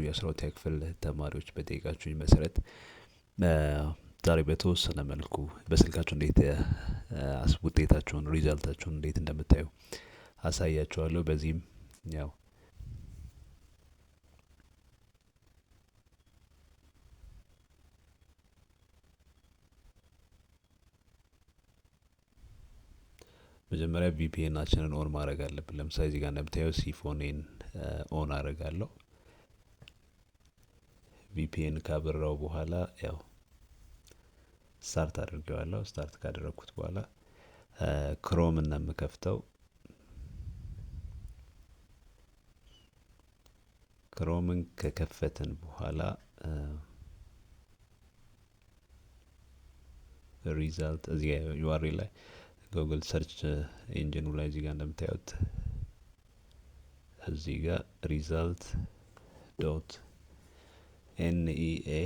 የ12ኛ ክፍል ተማሪዎች በጠየቃችሁኝ መሰረት ዛሬ በተወሰነ መልኩ በስልካችሁ እንዴት ውጤታችሁን result ኣችሁን እንዴት እንደምታዩ አሳያችኋለሁ። በዚህም ያው መጀመሪያ VPN ኣችንን on ማድረግ አለብን። ለምሳሌ እዚህ ጋር እንደምታየው ሲፎኔን on አደርጋለሁ። VPN ካበራው በኋላ ያው start አድርጌዋለሁ። Start ካደረግኩት በኋላ Chrome ነው የምከፍተው። Chrome ን ከከፈትን በኋላ result እዚህ ጋር URL ላይ Google search engine ኑ ላይ እዚህ ጋር እንደምታዩት እዚህ ጋር result dot NEA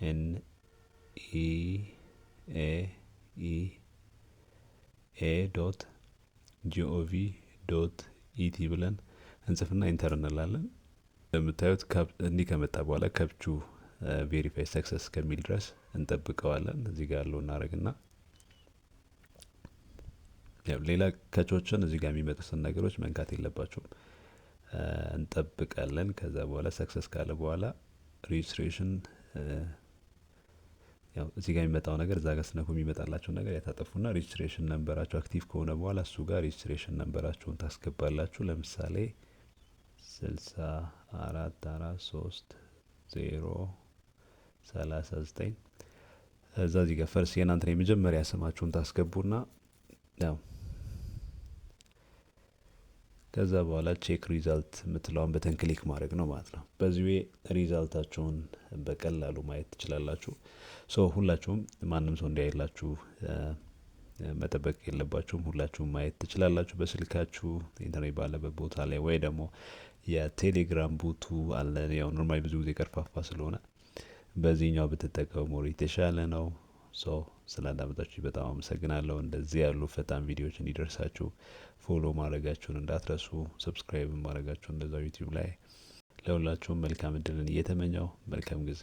NEAE A dot GOV dot ET ብለን እንጽፍና enter እንላለን። እንደምታዩት እንዲህ ከመጣ በኋላ captcha verify success እስከሚል ድረስ እንጠብቀዋለን። እዚህ ጋር ያለው እናደርግና ያው ሌላ captcha ዎችን እዚህ ጋር የሚመጡትን ነገሮች መንካት የለባቸውም። እንጠብቃለን። ከዛ በኋላ success ካለ በኋላ registration ያው እዚህ ጋር የሚመጣው ነገር እዛ ጋር ስትነኩ የሚመጣላቸው ነገር ያታጠፉና registration number ኣችሁ active ከሆነ በኋላ እሱ ጋር registration number ኣችሁን ታስገባላችሁ። ለምሳሌ 64 4 3 0 39 እዛ እዚህ ጋር first የእናንተን የመጀመሪያ ስማችሁን ታስገቡና ያው ከዛ በኋላ check result የምትለዋን button click ማድረግ ነው ማለት ነው። በዚህ way result ኣችሁን በቀላሉ ማየት ትችላላችሁ። ሁላችሁም ማንም ሰው እንዲያይላችሁ መጠበቅ የለባችሁም። ሁላችሁም ማየት ትችላላችሁ በስልካችሁ ኢንተርኔት ባለበት ቦታ ላይ ወይ ደግሞ የቴሌግራም bot ኡ አለ። ያው normally ብዙ ጊዜ ቀርፋፋ ስለሆነ በዚህኛው ብትጠቀሙ more የተሻለ ነው። ስላዳመጣችሁ በጣም አመሰግናለሁ። እንደዚህ ያሉ ፈጣን ቪዲዮዎች እንዲደርሳችሁ follow ማድረጋችሁን እንዳትረሱ፣ subscribe ማድረጋችሁን እንደዛው ዩቲዩብ ላይ። ለሁላችሁም መልካም እድልን እየተመኘው መልካም ጊዜ።